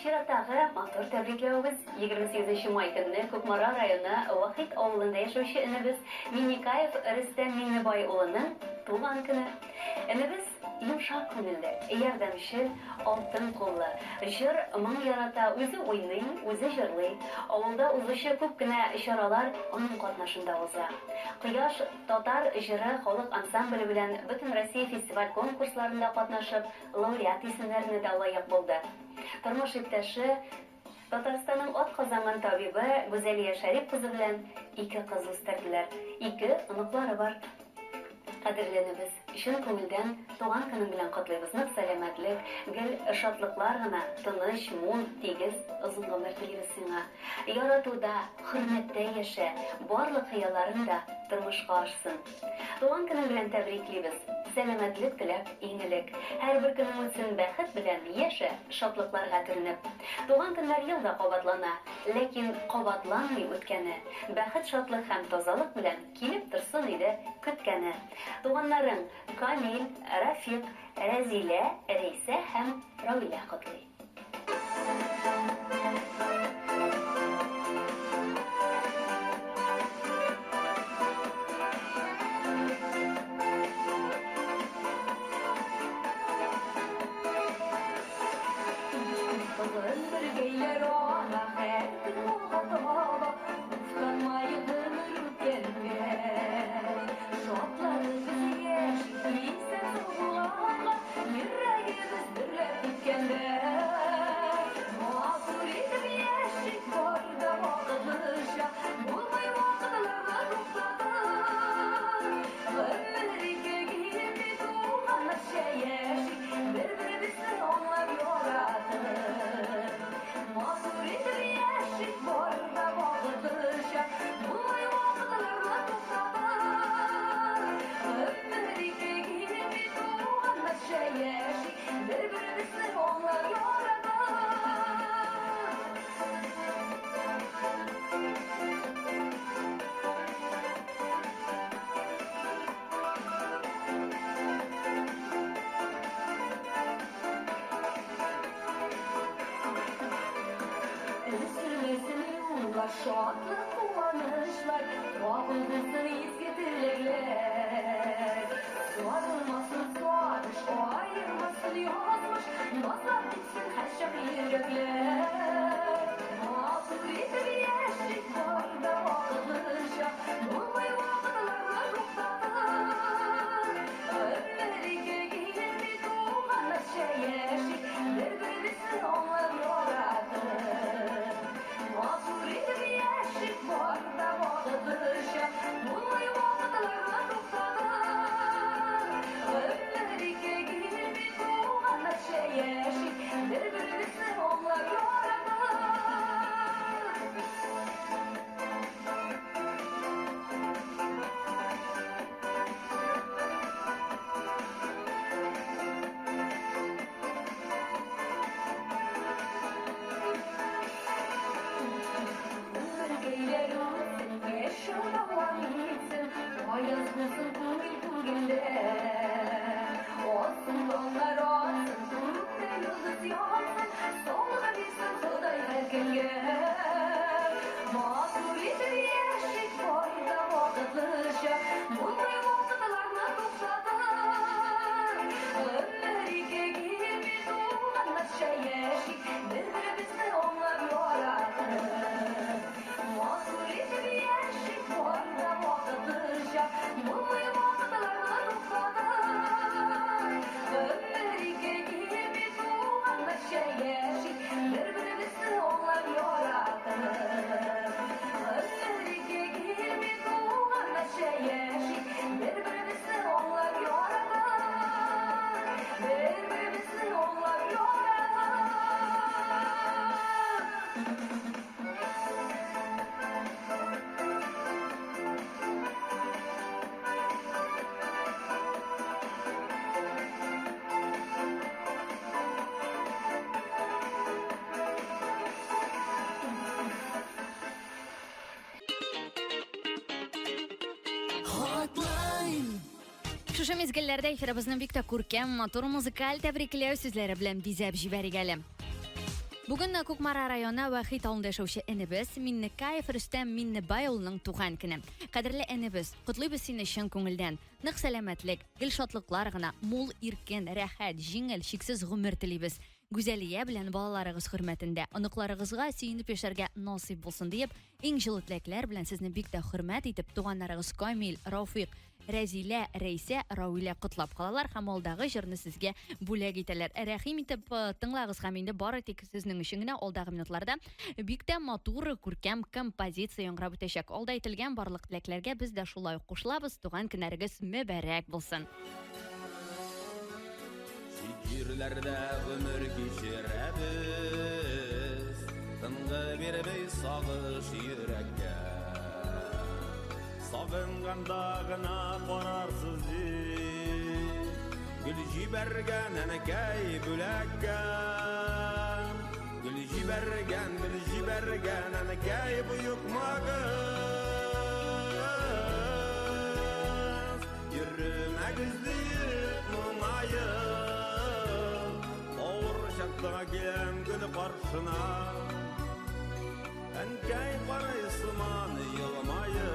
Чираттагы матур тәбрикләвебез 28 май көнне Кукмара районы Вахит авылында яшәүче энебез Минникаев Рөстәм Миңнебай улының туган көне. Энебез йомшак күңелле, ярдәмчел, алтын куллы. Җыр, моң ярата, үзе уйный, үзе җырлый. Авылда узучы күп кенә чаралар аның катнашында уза. Кояш татар җыры халык ансамбле белән Бөтенроссия фестиваль-конкурсларында катнашып, лауреат исемнәренә дә лаек булды. Тормыш иптәше, Татарстанның атказанган табибы Гүзәлия Шәрип кызы белән ике кыз үстерделәр, ике оныклары бар. Кадерле энебез, чын күңелдән туган көнең белән котлыйбыз, нык сәламәтлек, гел шатлыклар гына, тыныч, мул, тигез, озын гомер телибез сиңа. Яратуда, хөрмәттә яшә, барлык хыялларың да тормышка ашсын. Туган көнең белән тәбриклибез! Сәламәтлек теләп, иң элек. Һәрбер көнең үтсен бәхет белән, яшә, шатлыкларга төренеп. Туган көннәр ел да кабатлана, ләкин кабатланмый үткәне. Бәхет-шатлык һәм тазалык белән килеп торсын иде көткәне. Туганнарың Камил, Рафик, Рәзилә, Рәйсә һәм Равилә котлый. Шушы мизгелләрдә эфирыбызны бик тә күркәм, матур музыкаль тәбрикләү сүзләре белән бизәп җибәрик әле. Бүген Кукмара районы Вахит авылында яшәүче энебез Миннекаев Рөстәм Миннебай улының туган көне. Кадерле энебез, котлыйбыз сине чын күңелдән. Нык сәламәтлек, гел шатлыклар гына, мул, иркен, рәхәт, җиңел, чиксез гомер телибез. Гүзәлия белән балаларыгыз хөрмәтендә, оныкларыгызга сөенеп яшәргә насыйп булсын диеп, иң җылы теләкләр белән сезне бик тә хөрмәт итеп, туганнарыгыз Камил, Рауфик, Рәзилә, Рәйсә, Рауилә котлап калалар һәм алдагы җырны сезгә бүләк итәләр. Рәхим итеп э, тыңлагыз һәм инде бары тик сезнең өчен генә алдагы минутларда бик тә матур, күркәм композиция яңгырап үтәчәк. Алда әйтелгән барлык теләкләргә без дә шулай ук кушылабыз. Туган көннәрегез мөбарәк булсын. Чит җирләрдә гомер кичерәбез, Тынгы бирми сагыш йөрәккә. Сагынганда гына карарсыз дип, Гөл җибәргән әнкәй бүләккә. Гөл җибәргән, гөл җибәргән әнкәй боекмагыз. Йөрмәгез диеп моңаеп, Авыр чакта киләм гөл каршына. Әнкәй карый сыман елмаеп,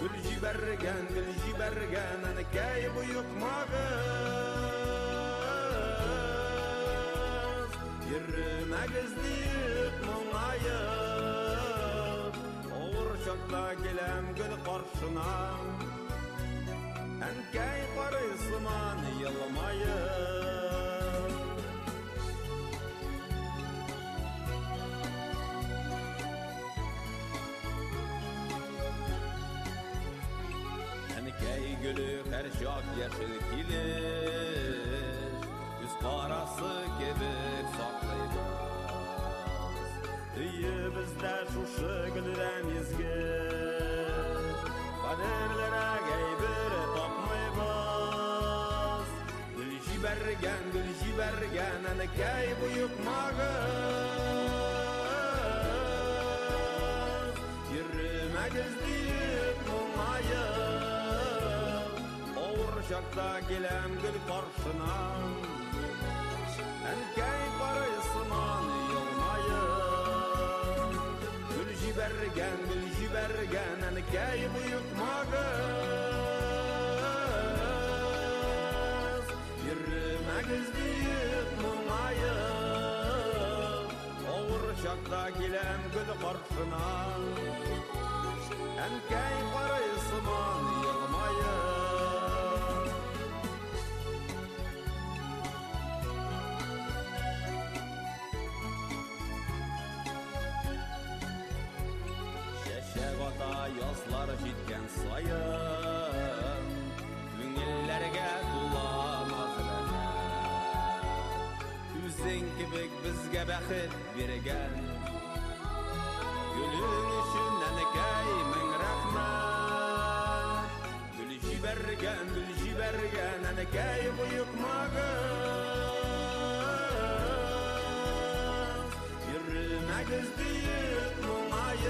Гөл җибәргән, гөл җибәргән әнкәй боекмагыз. Йөрмәгез диеп моңаеп, Авыр чакта киләм гөл каршына. Әнкәй карый сыман елмаеп. Әнкәй гөле һәрчак яшел килеш, Күз карасы кебек саклыйбыз. Өебездә шушы гөлдән изге, Кадерлерәк әйбер тапмыйбыз. Гөл җибәргән, гөл җибәргән әнкәй боекмагыз. Йөрмәгез диеп моңаеп, Авыр чакта киләм гөл каршына. Әнкәй карый сыман елмаеп, Гөл җибәргән, гөл җибәргән әнкәй боекмагыз. Йөрмәгез диеп моңаеп, Авыр чакта киләм гөл каршына. Әнкәй карый сыман елмаеп. Чәчәк ата язлар җиткән саен, Күңелләргә тула наз рәхәт. Үзең кебек безгә бәхет биргән Гөлең өчен әнкәй мең рәхмәт. Гөл җибәргән, гөл җибәргән әнкәй боекмагыз. Йөрмәгез диеп моңаеп,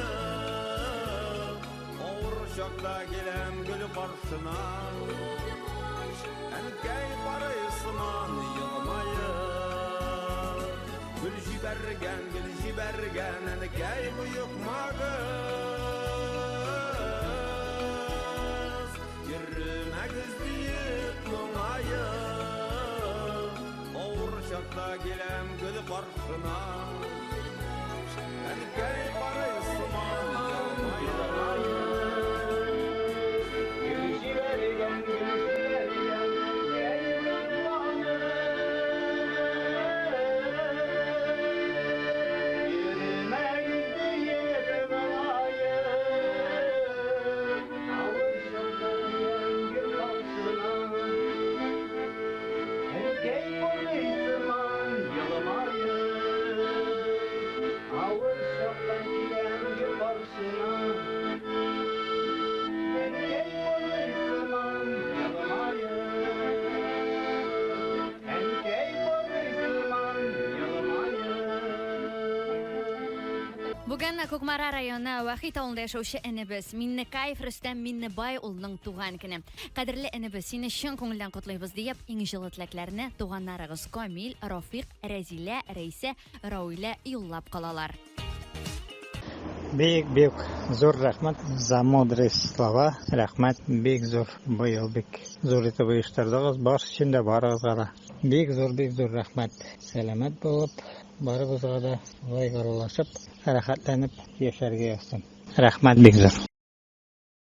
Авыр чакта киләм гөл каршына. Әнкәй карый сыман елмаеп, Гөл җибәргән, гөл җибәргән әнкәй боекмагыз. Йөрмәгез диеп моңаеп, Авыр чакта киләм гөл каршына. Әнкәй карый сыман елмаеп. Гөл җибәргән, гөл җибәргән әнкәй боекмагыз. Йөрмәгез диеп моңаеп, Авыр чакта киләм гөл каршына. Әнкәй карый сыман елмаеп, Авыр чакта киләм Бүген Кукмара районы Вахит авылында яшәүче энебез Миннекаев Рөстәм Миннебай улының туган көне. Кадерле энебез, сине чын күңелдән котлыйбыз диеп, иң җылы теләкләрне туганнарыгыз Камил, Рафик, Рәзилә, Рәйсә, Рауилә юллап калалар. Бик бик зур рәхмәт за мудрые слова. Рәхмәт бик зур. Быел бик зур итеп оештырдыгыз. Бар өчен дә барыгызга да. Бик зур, бик зур рәхмәт. Сәламәт булып, барыбызга да шулай аралашып, рәхәтләнеп яшәргә язсын. Рәхмәт бик зур.